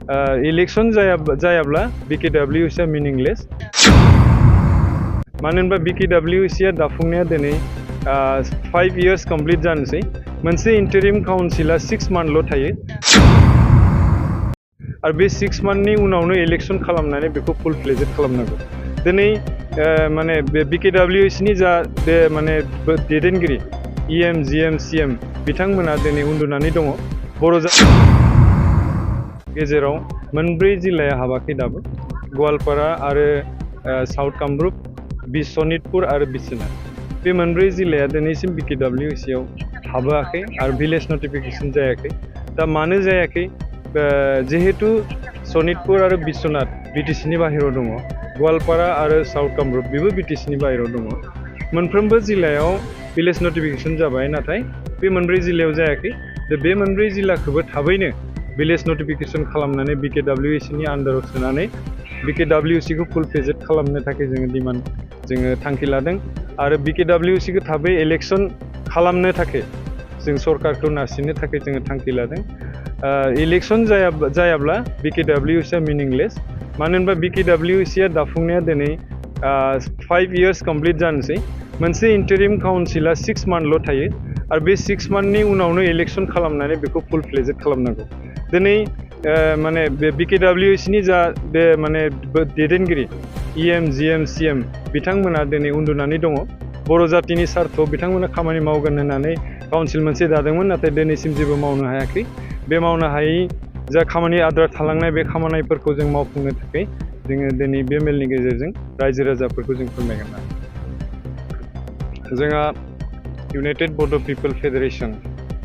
Election जायाब्ला BKWC आ meaningless मानो होनबा BKWC आ दाफुंनाया दिनै 5 years कमप्लीट जानोसै मोनसे इंटरिम काउन्सिला 6 monthल' थायो आरो बे 6 monthनि उनावनो इलेक्शन खालामनानै बेखौ फुल फ्लेजेड खालामनांगौ दिनै माने BKWC नि जा बे माने दैदेनगिरि EM GM CM बिथांमोना दिनै उन्दुनानै दङ बर' गेजेराव मोनब्रै जिल्लाया हाबाखै दाबो गवालपारा आरो साउथ कामरुप सनितपुर आरो बिश्वनाथ बे मोनब्रै जिल्लाया दिनैसिम BKWC आव हाबाखै आरो भिलेज नटिफिकेशन जायाखै दा मानो जायाखै जिहेतु सनितपुर आरो बिश्वनाथ BTC नि बाहेराव दङ गवालपारा आरो साउथ कामरुप बेबो BTC नि बाहेराव दङ मोनफ्रोमबो जिल्लायाव भिलेज नटिफिकेशन जाबाय नाथाय बे मोनब्रै जिल्लायाव जायाखै दा बे मोनब्रै जिल्लाखौबो थाबैनो भिलेज नटिफिकेशन खालामनानै BKWC नि आन्डाराव सोनानै BKWC खौ फुल फ्लेजेड खालामनो थाखाय जोङो डिमान्ड जोङो थांखि लादों आरो BKWC खौ थाबै इलेक्शन खालामनो थाखाय जों सरकारखौ नारसिननो थाखाय जोङो थांखि लादों इलेक्शन जायाब्ला BKWC आ मीनिंगलेस मानो होनबा BKWC आ दाफुंनाया दिनै 5 years कमप्लीट जानोसै मोनसे इंटरिम काउन्सिला 6 monthल' थायो आरो बे 6 monthनि उनावनो इलेक्शन खालामनानै बेखौ फुल फ्लेजेड खालामनांगौ दिनै माने BKWC नि जा बे माने दैदेनगिरि EM GM CM बिथांमोना दिनै उन्दुनानै दङ बर' जातिनि सार्थ बिथांमोना खामानि मावगोन होननानै काउन्सिल मोनसे दादोंमोन नाथाय दिनैसिम जेबो मावनो हायाखै बे मावनो हायै जा खामानि आद्रा थालांनाय बे खामानिफोरखौ जों मावफुंनो थाखाय जोङो दिनै बे मेलनि गेजेरजों रायजो राजाफोरखौ जों फोरमायगोन जोंहा इउनाइटेड बड' पिपल फेडारेशन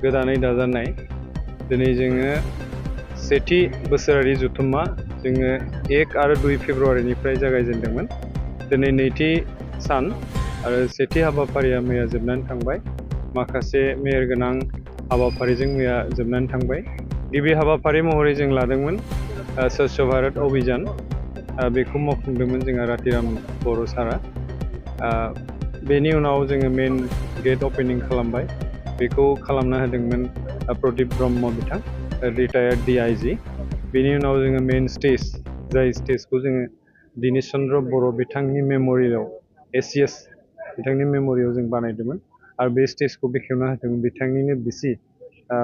गोदानै दाजानाय दिनै जोङो सेथि बोसोरारि जथुम्मा जोङो 1 आरो 2 फेब्रुवारिनिफ्राय जागायजेनदोंमोन दिनै नैथि सान आरो सेथि हाबाफारिया मैया जोबनानै थांबाय माखासे मेहेरगोनां हाबाफारिजों मैया जोबनानै थांबाय गिबि हाबाफारि महरै जों लादोंमोन स्वच्छ भारत अभियान बेखौ मावफुंदोंमोन जोंहा रातिराम बर' सारा बेनि उनाव जोङो मेन गेट ओपनिं खालामबाय बेखौ खालामना होदोंमोन प्रदीप ब्रह्म बिथां रिटायार्ड DIG बेनि उनाव जोङो मेन स्टेज जाय स्टेजखौ जोङो दिनेश चन्द्र बर' बिथांनि मेम'रियेलाव SCS बिथांनि मेम'रियेलाव जों बानायदोंमोन आरो बे स्टेजखौ बेखेवना होदोंमोन बिथांनिनो बिसि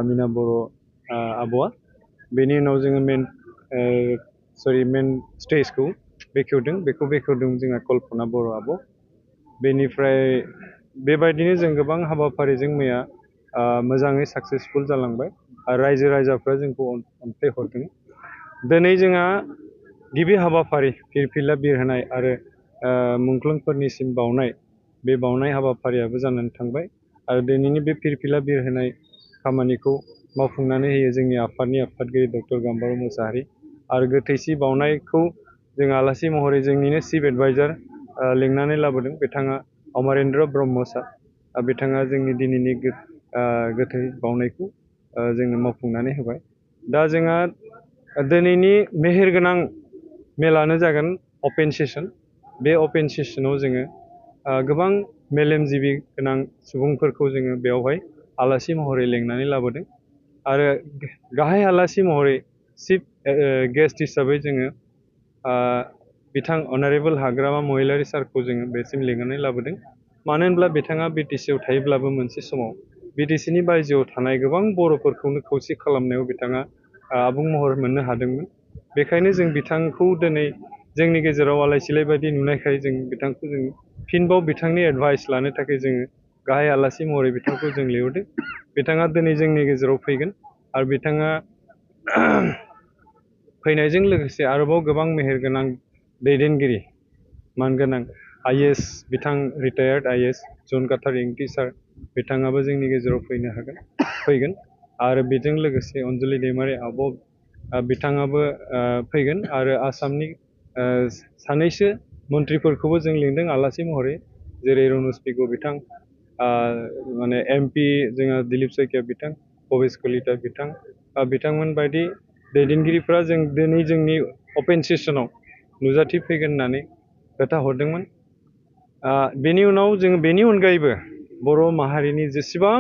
मीना बर' आब'आ बेनि उनाव जोङो मेन स्टेजखौ बेखेवदों बेखौ बेखेवदों जोंहा कल्पना बर' आब' बेनिफ्राय बेबायदिनो जों गोबां हाबाफारिजों मैया मोजाङै साक्सेसफुल जालांबाय आरो रायजो राजाफ्रा जोंखौ अनसाय हरदों दिनै जोंहा गिबि हाबाफारि फिरफिला बिरहोनाय आरो मुंख्लंफोरनिसिम बावनाय बे बावनाय हाबाफारियाबो जानानै थांबाय आरो दिनैनि बे फिरफिला बिरहोनाय खामानिखौ मावफुंनानै होयो जोंनि आफादनि आफादगिरि डक्टर गाम्बारु मोसाहारि आरो गोथैसि बावनायखौ जों आलासि महरै जोंनिनो चिफ एडभाइजार लिंनानै लाबोदों बिथाङा अमरेन्द्र ब्रह्म सार बिथाङा जोंनि दिनैनि गोथै बावनायखौ जोंनो मावफुंनानै होबाय दा जोंहा दिनैनि मेहेरगोनां मेलानो जागोन अपेन सेसन बे अपेन सेसनाव जोङो गोबां मेलेमजिबि गोनां सुबुंफोरखौ जोङो बेवहाय आलासि महरै लिंनानै लाबोदों आरो गाहाय आलासि महरै चिफ गेस्ट हिसाबै जोङो बिथां अनारेबल हाग्रामा महिलारी सारखौ जोङो बेसिम लिंनानै लाबोदों मानो होनब्ला बिथाङा BTC आव थायोब्लाबो मोनसे समाव BTC नि बायजोआव थानाय गोबां बर'फोरखौनो खौसे खालामनायाव बिथाङा आबुं महर मोननो हादोंमोन बेखायनो जों बिथांखौ दिनै जोंनि गेजेराव आलाय सिलाय बायदि नुनायखाय जों बिथांखौ जों फिनबाव बिथांनि एडभाइस लानो थाखाय जोङो गाहाय आलासि महरै बिथांखौ जों लिंहरदों बिथाङा दिनै जोंनि गेजेराव फैगोन आरो बिथाङा फैनायजों लोगोसे आरोबाव गोबां मेहेरगोनां दैदेनगिरि मानगोनां IAS बिथां रिटायार्ड IAS जन काटार इंथि सार बिथाङाबो जोंनि गेजेराव फैगोन आरो बेजों लोगोसे अनजलि दैमारि आब' बिथाङाबो फैगोन आरो आसामनि सानैसो मन्थ्रिफोरखौबो जों लिंदों आलासि महरै जेरै रनज पेगु बिथां माने MP जोंहा दिलीप सैकिया बिथां भबेस कलिता बिथां बिथांमोन बायदि दैदेनगिरिफ्रा जों दिनै जोंनि अपेन सेसनाव नुजाथिफैगोन होननानै खोथा हरदोंमोन बेनि उनाव जोङो बेनि अनगायैबो बर' माहारिनि जेसेबां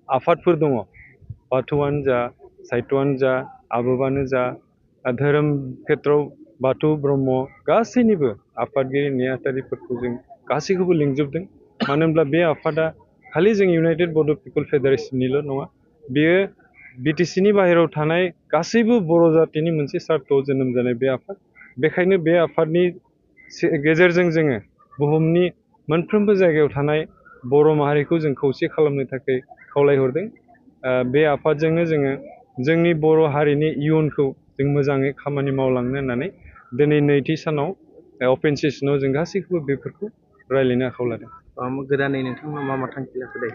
आफादफोर दङ बाथौआनो जा साहित्यआनो जा आबोबानो जा धोरोम खेत्रआव बाथौ ब्रह्म गासैनिबो आफादगिरि नेहाथारिफोरखौ जों गासैखौबो लिंजोबदों। मानो होनब्ला बे आफादा खालि जों इउनाइटेड बड' पिपल फेडारेसननिल' नङा, बेयो बिटिसिनि बाहेरायाव थानाय गासैबो बर' जातिनि मोनसे सार्थआव जोनोम जानाय बे आफाद। बेखायनो बे आफादनि गेजेरजों जोङो बुहुमनि मोनफ्रोमबो जायगायाव थानाय बर' माहारिखौ जों खौसे खालामनो थाखाय खावलायहरदों। बे आफादजोंनो जोङो जोंनि बर' हारिनि इयुनखौ जों मोजाङै खामानि मावलांनो होननानै दिनै नैथि सानाव अपेन सेसनाव जों गासैखौबो बेफोरखौ रायज्लायनो आखायाव लादों। गोदानै नोंथांमोना मा थांखि लाखो दायो?